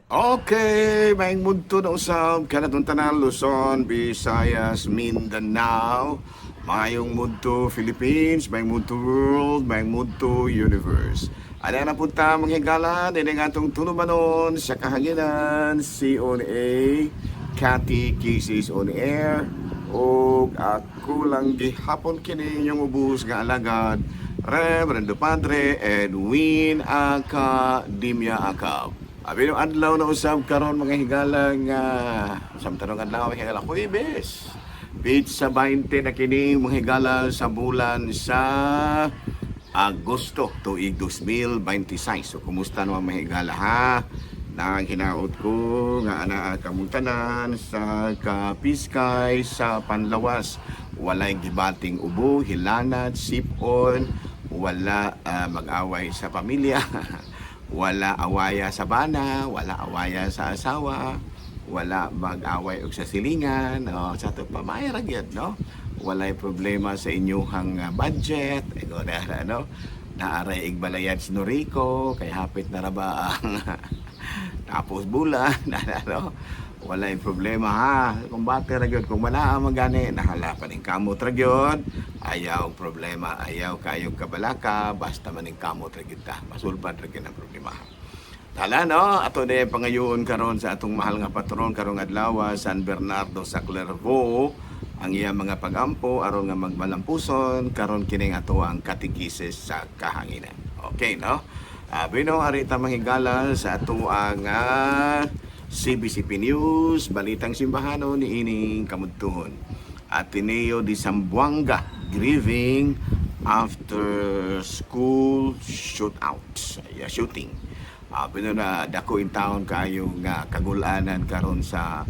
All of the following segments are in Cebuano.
Okay, maayong mudto na usab kanatong tanan, Luzon, Visayas, Mindanao, maayong mudto Philippines, maayong mudto world, maayong mudto universe. Ana na punta, mga higala, dinhi atong tulumanon sa kahanginan, CONA, Catechesis on Air, ug ako lang gihapon kini inyong ubos nga alagad, Reverendo Padre Edwin Academia Acab. Abi no adlaw na usab karon, mga higala, nga samtang adlaw, mga higala, Huwebes. Petsa 20 na kini, mga higala, sa bulan sa Agosto tuig 2026. So kumusta naman, mga higala, ha? Nang hinaot ko nga anaa kamong tanan sa kapiskay sa panlawas. Walay gibating ubo, hilanat, sipon, wala mag-away sa pamilya. Wala awaya sa bana, wala awaya sa asawa, wala mag-away og sa silingan, o sa ato pa maayo ra gyud, no? Walay problema sa inyong budget, ego na, no? Naaray igbalayad si Noriko, kay hapit na ra ba ang tapos bulan, ano? Walay problema ha. Kumbate ra gyud kung wala magani nahala pa ning kamot ra gyud. Ayaw problema, ayaw kayo kabalaka, basta maning kamot ra gyud ta. Masulbad ra gyud ang problema. Tala no, ato na pangayoon karon sa atong mahal nga patron karong adlaw, San Bernardo sa Clairvaux, ang iya mga pagampo aron nga magmalampuson karon kining ato ang katekisis sa kahanginan. Okay, no? Abi no, ari ta, manghigala, sa ato ang CBCP News, Balitang Simbahano ni ining kamudtuhon. Ateneo de Zamboanga grieving after school shootout, yeah, shooting. Pero na dako in town kayo nga kagulanan karon sa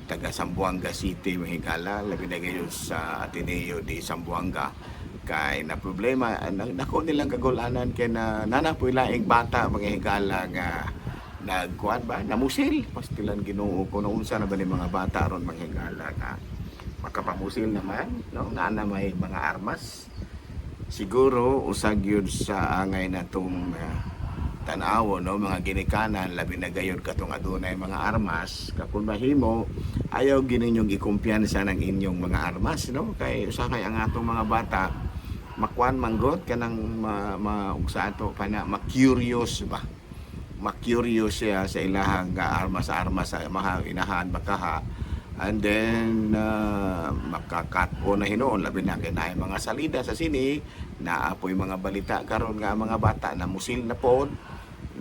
taga Zamboanga City, mahigala, labi na gayon sa Ateneo de Zamboanga kay na problema dako nilang kagulanan kay na nana po laing bata, mga higala, nga nagkuan ba, namusil. Pastilan, Ginoo ko, unsa na ba ni mga bata aron, mga higala, nga makapamusil naman, no, na may mga armas? Siguro usag yun sa angay natong tan-awo, no, mga ginikanan, labi na gayon katong adunay mga armas, kakun mahimo ayaw gininyong ikumpiyansa ng inyong mga armas, no, kay usahay ang atong mga bata makuan manggot kanang ma, ma sa ato pa na ma-curious ba, ma-curious siya sa ilahang armas armas sa mga inahan bakaha, and then makakat-o na hinuon, labi na kay naay mga salida sa sini. Naapoy mga balita karon nga ang mga bata na musil na pod,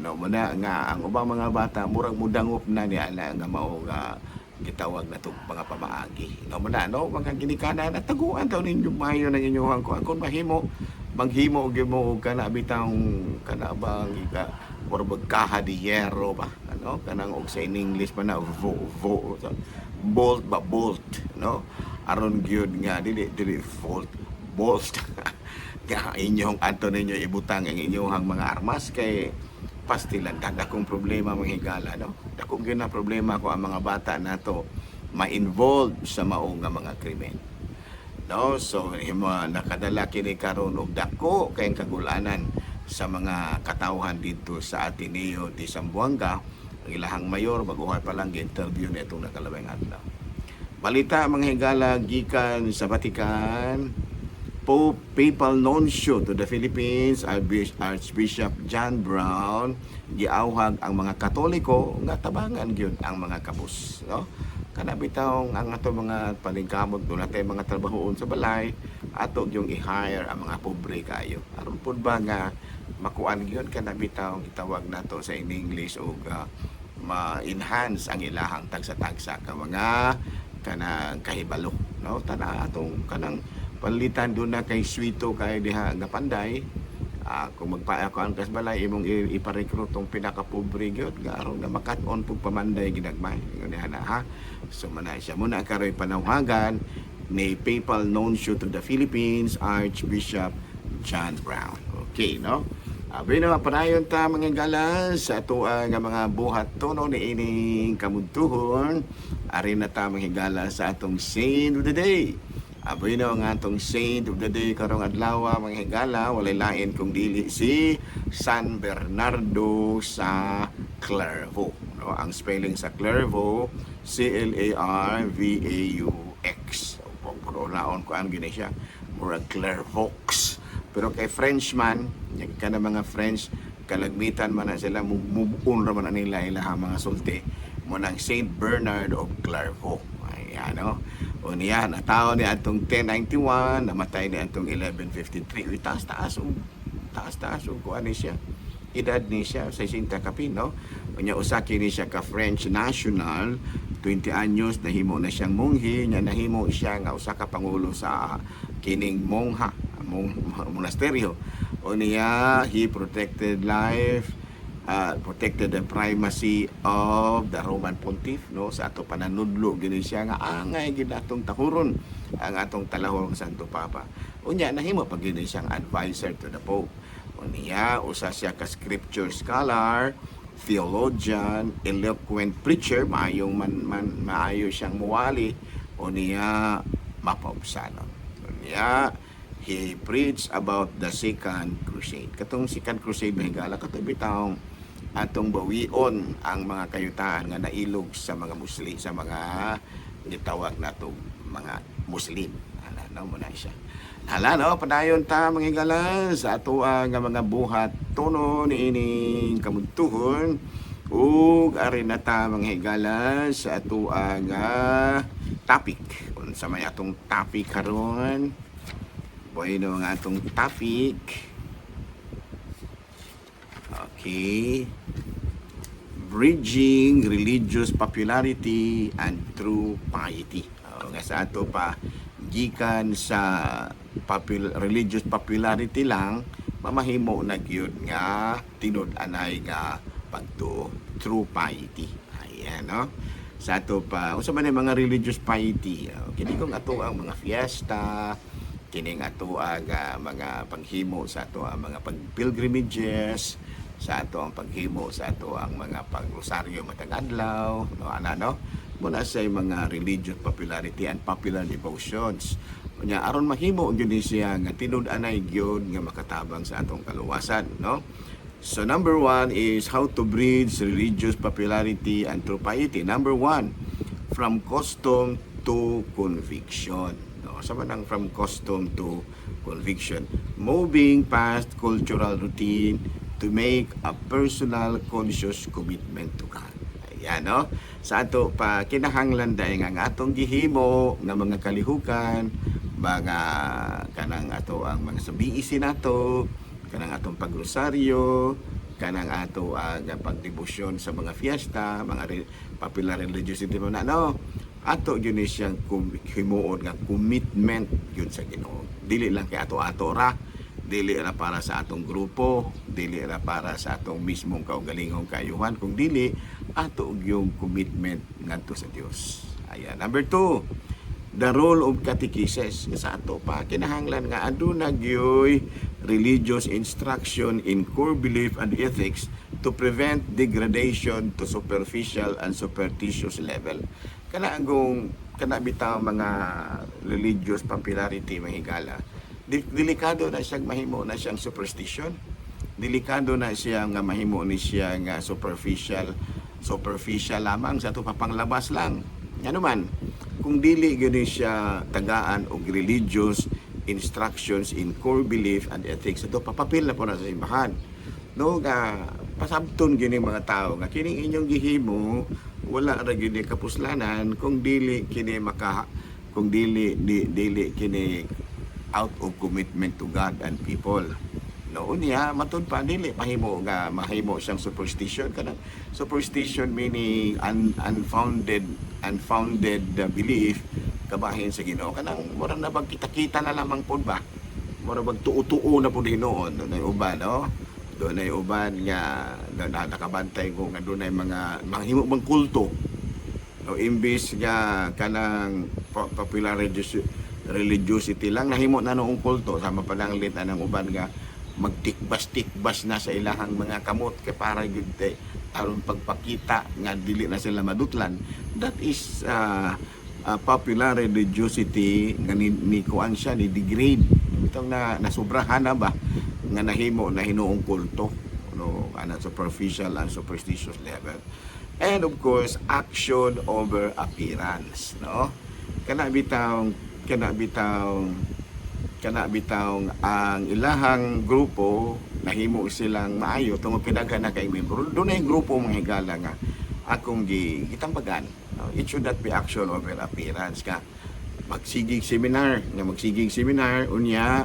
no, muna nga ang ubang mga bata murag mudangop na ni ana nga mao nga gitawag na tong mga pamaagi, no, muna, no, mga ginikanan, at taguan taw ninyo maayo ng inyong kuan. Kung mahimo, maghimo gyud mo og kana bitang kana bang ika murag kaha de hierro ba, ano, kanang og sa in English pa na vo vo bolt ba, bolt, no, aron gyud nga dili dili volt bolt nga inyong ato ninyo ibutang ang inyong mga armas kay pastilan dakong problema, mga higala, no? Dako gyud na problema ko ang mga bata nato ma-involved sa mao nga mga krimen, no? So himo nakadala kini karon og dako kay kagulanan sa mga katawhan dito sa Ateneo de Zamboanga. Ang ilahang mayor baguhan pa lang gi-interview na itong nakalabay nga adlaw. Balita, mga higala, gikan sa Vatican. Pope Papal Nuncio to the Philippines, Archbishop John Brown, giawhag ang mga Katoliko nga tabangan gyud ang mga kabus, no? Kana bitaw ang ato mga paningkamot, doon natin mga trabahoon sa balay, ato yung i-hire ang mga pobre kayo. Aron pud ba nga makuan gyud kana bitaw gitawag nato sa in English og ma-enhance ang ilahang tagsa-tagsa ka mga kanang kahibalo, no? Tana atong kanang panlitan doon na kay swito kay diha nga panday. Kung magpaakuan kas balay imong ipa-recruit tong pinakapobre gyud nga aron nga makat-on pug pamanday ginagmay. Ingon diha na ha. So manay siya muna karoy panawagan ni Papal Nuncio to the Philippines, Archbishop John Brown. Okay, no? Abi na padayon ta, mga gala, sa ato nga mga buhat tono ni ining kamudtuhon. Ari na ta, mga higala, sa atong saint of the day. Abi na ang atong saint of the day karong adlaw, mga higala, walay lain kung dili si San Bernardo sa Clairvaux, no? No, ang spelling sa Clairvaux, Clarvaux. Naon ko ang gini siya, murag Clairvaux. Pero kay Frenchman, ka na mga French, kalagmitan man na sila, move on ra man na nila ilahang mga sulti. Mo nang Saint Bernard of Clairvaux. Ayan, no? O niya, natawo ni atong 1091, namatay ni atong 1153. Uy, taas-taas, og taas-taas, og kuan ni siya. Edad ni siya, 60 kapin, no? Unya, usa kini siya ka French national, 20 anyos, nahimo na siyang monghe, nya nahimo siya nga usa ka pangulo sa kining mongha, mong monasteryo. O niya, he protected life, protected the primacy of the Roman Pontiff, no, sa ato pananudlo gini siya nga angay gid atong tahuron ang atong talahorong Santo Papa. Unya nahimo pa gini siyang advisor to the Pope. Unya usa siya ka scripture scholar, theologian, eloquent preacher, maayong man, man maayo siyang muwali. Unya mapaubsanon. Unya he preached about the Second Crusade. Katong Second Crusade, mahigala, kato bitawng atong bawion ang mga kayutaan nga nailog sa mga Muslim, sa mga gitawag nato mga Muslim. Ala no mo na siya. Hala no, padayon ta, mga higala, sa ato nga mga buhat tono niining kamuntuhon ug ari na ta, mga higala, sa ato nga topic. Unsa may atong topic karon? Bueno, ang atong topic. Okay. Bridging religious popularity and true piety. Oh, nga sa ato pa gikan sa religious popularity lang mamahimo na gyud nga tinud-anay nga pagtuo, true piety. Ayan, no? Sa ato pa unsa man ang mga religious piety? Oh, kini kung ato ang mga fiesta, kining ato ang mga panghimo sa ato ang mga pag-pilgrimages, sa ato ang paghimo sa ato ang mga pagrosaryo matag adlaw, no, ana no, muna sa mga religious popularity and popular devotions. Unya aron mahimo gyud ni siya nga tinud-anay gyud nga makatabang sa atong kaluwasan, no? So number one is how to bridge religious popularity and true piety. Number one, from custom to conviction. No, sa man ang from custom to conviction? Moving past cultural routine to make a personal conscious commitment to God. Ayan, no? Sa ato pa, kinahanglan dahil nga ang atong gihimo nga mga kalihukan, mga kanang ato ang mga sa BEC nato, kanang atong pagrosaryo, kanang ato ang pagdebosyon sa mga fiesta, mga popular religiosity mo na, no? Ato yun ni siyang himuon nga commitment yun sa Ginoo. Dili lang kay ato-ato ra, dili ra para sa atong grupo, dili ra para sa atong mismong kaugalingong kaayuhan, kung dili ato yung commitment ngadto sa Dios. Ayan. Number two, the role of catechesis. Sa ato pa, kinahanglan nga aduna gyoy religious instruction in core belief and ethics to prevent degradation to superficial and superstitious level. Kana kung kana bitaw mga religious popularity, mga higala, delikado na siyang mahimo na siyang superstition, delikado na siya nga mahimo ni siya nga superficial, superficial lamang sa ato papanglabas lang. Ngano man kung dili gyud ni siya tagaan og religious instructions in core belief and ethics, ato papapil na po na sa simbahan, no, nga pasabton gyud ning mga tao nga kining inyong gihimo wala ra gyud ni kapuslanan kung dili kini maka kung dili dili kini out of commitment to God and people, no? Unya matud pa dili mahimo nga mahimo siyang superstition. Kanang superstition meaning unfounded unfounded belief kabahin sa Ginoo. Kanang mura na bag kita-kita na lamang pod ba, mura bag tuo-tuo na pud hinuon. Dunay uban, no, dunay uban nga na nakabantay ko nga dunay mga manghimo bang kulto, no, imbis nga kanang popular religiosity lang, nahimo na noong kulto. Sama pa lang lit anang uban nga magtikbas-tikbas na sa ilahang mga kamot kay para gyud tay aron pagpakita nga dili na sila madutlan. That is popular religiosity nga ni kuan siya, ni degrade bitong na nasubrahan na ba nga nahimo na hinuong kulto, no? Ana, superficial and superstitious level. And of course, action over appearance, no? Kana bitaw ang ilahang grupo nahimo silang maayo tungod kay daghan na kay membro. Dunay grupo, mga higala, nga akong gitambagan, no? It should not be action over appearance ka magsigig seminar nga magsigig seminar, unya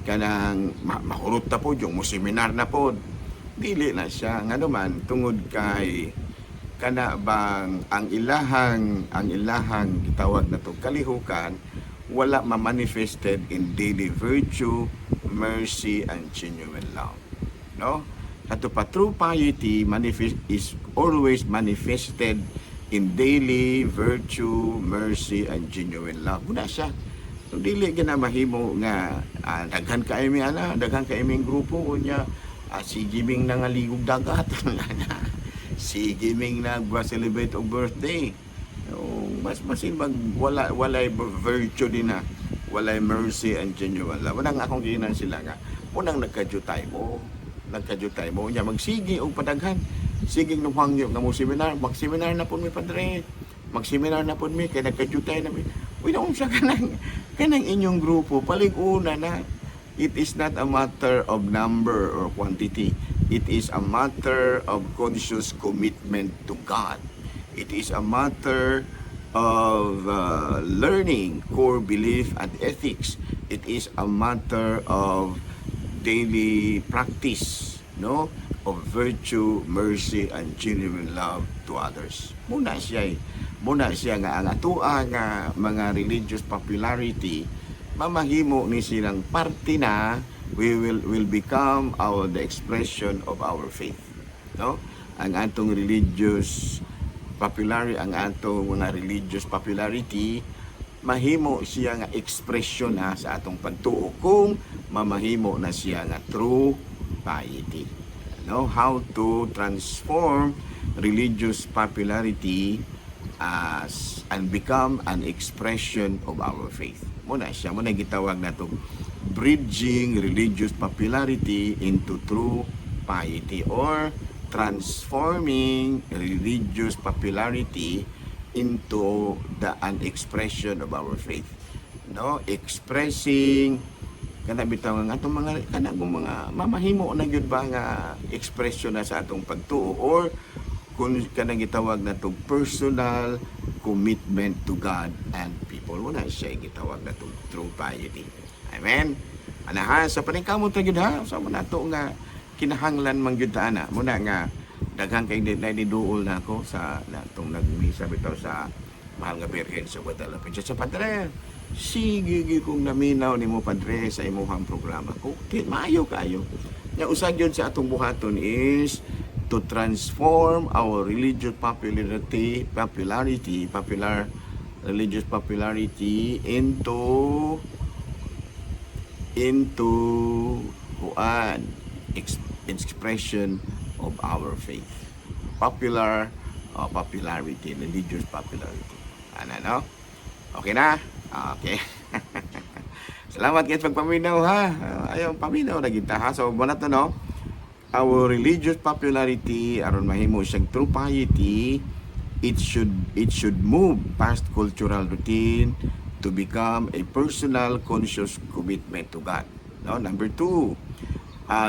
kanang mahurot ta pod yung mo seminar na pod. Dili na siya. Ngano man, tungod kay kana bang ang ilahang gitawag na to kalihukan wala ma-manifested in daily virtue, mercy and genuine love, no? Ato pa, true piety manifest is always manifested in daily virtue, mercy and genuine love. Muna siya. So, dili gina mahimo nga daghan kaayo mi ana, daghan kaayo ming grupo, unya sige ming nangaligog dagat, sige ming nag-celebrate og birthday. So, mas masin mag wala, walay virtue din na, walay mercy and genuine love. Unang akong giinan sila nga unang nagkadyutay mo unya magsige og padaghan, sige nuhangyo nga mo seminar, mag-seminar na pud mi, padre, mag-seminar na pud mi kay nagkadyutay na mi. Uy, naunsa kanang inyong grupo, palig-una na. It is not a matter of number or quantity. It is a matter of conscious commitment to God. It is a matter of learning core belief and ethics. It is a matter of daily practice, no, of virtue, mercy, and genuine love to others. Muna siya, eh. Muna siya nga ang atoa nga mga religious popularity mamahimo ni silang parte na, we will become our the expression of our faith, no? Ang atong religious popularity, ang atong mga religious popularity mahimo siya nga expression na sa atong pagtuo kung mamahimo na siya nga true piety, no? How to transform religious popularity as and become an expression of our faith. Muna siya, muna gitawag nato bridging religious popularity into true piety or transforming religious popularity into the an expression of our faith. No, expressing kana bitaw nga atong mga kanang mga mamahimo na gyud ba nga expression na sa atong pagtuo or kung kanang gitawag na to personal commitment to God and people. Wala siya gitawag na to true piety. Amen. Anaha sa paningkamot ra gyud ha sa mo nato nga kinahanglan man gyud ta ana. Muna nga daghan kay na duol na ako sa natong nagmisa bitaw sa Mahal nga Birhen sa Guadalupe. Sa padre, sige gyud kong naminaw nimo, padre, sa imuhang programa ko. Kay maayo kayo. Nya usa gyud sa atong buhaton is to transform our religious popularity popularity popular religious popularity into kuan expression of our faith. Popular popularity, religious popularity. Ano, no? Okay na? Okay. Salamat guys pagpaminaw ha. Ayaw paminaw na kita ha. So, muna to, no? Our religious popularity aron mahimo siyang true piety, it should move past cultural routine to become a personal conscious commitment to God. No? Number two,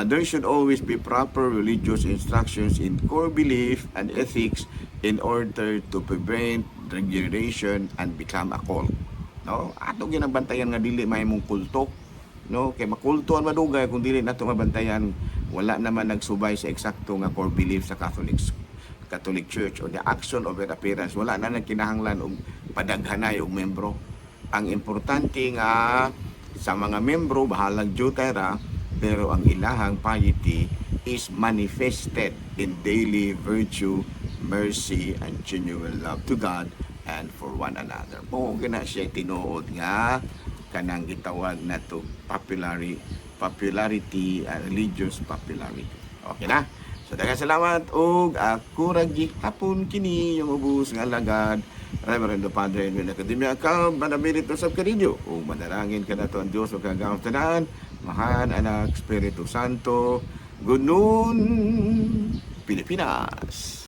there should always be proper religious instructions in core belief and ethics in order to prevent degeneration and become a cult. No? Ato ginabantayan nga dili mahimong kulto. No? Kay makulto ang madugay kung dili nato mabantayan, wala naman nagsubay sa eksakto nga core belief sa Catholic Church or the action over appearance. Wala na nagkinahanglan og padaghanay og membro. Ang importante nga sa mga membro, bahalag jutay ra, pero ang ilahang piety is manifested in daily virtue, mercy, and genuine love to God and for one another. Mao gina siya tinuod nga kanang gitawag na to popularity, religious popularity. Okay na? So daghang salamat ug ako ra gihapon kini yung ubos nga alagad, Reverendo Padre Edwin Academia ka Banabilito sa Carillo, ug manalangin kanato ang Dios ug kagahom tanan, Amahan, Anak, Espiritu Santo. Good noon, Pilipinas.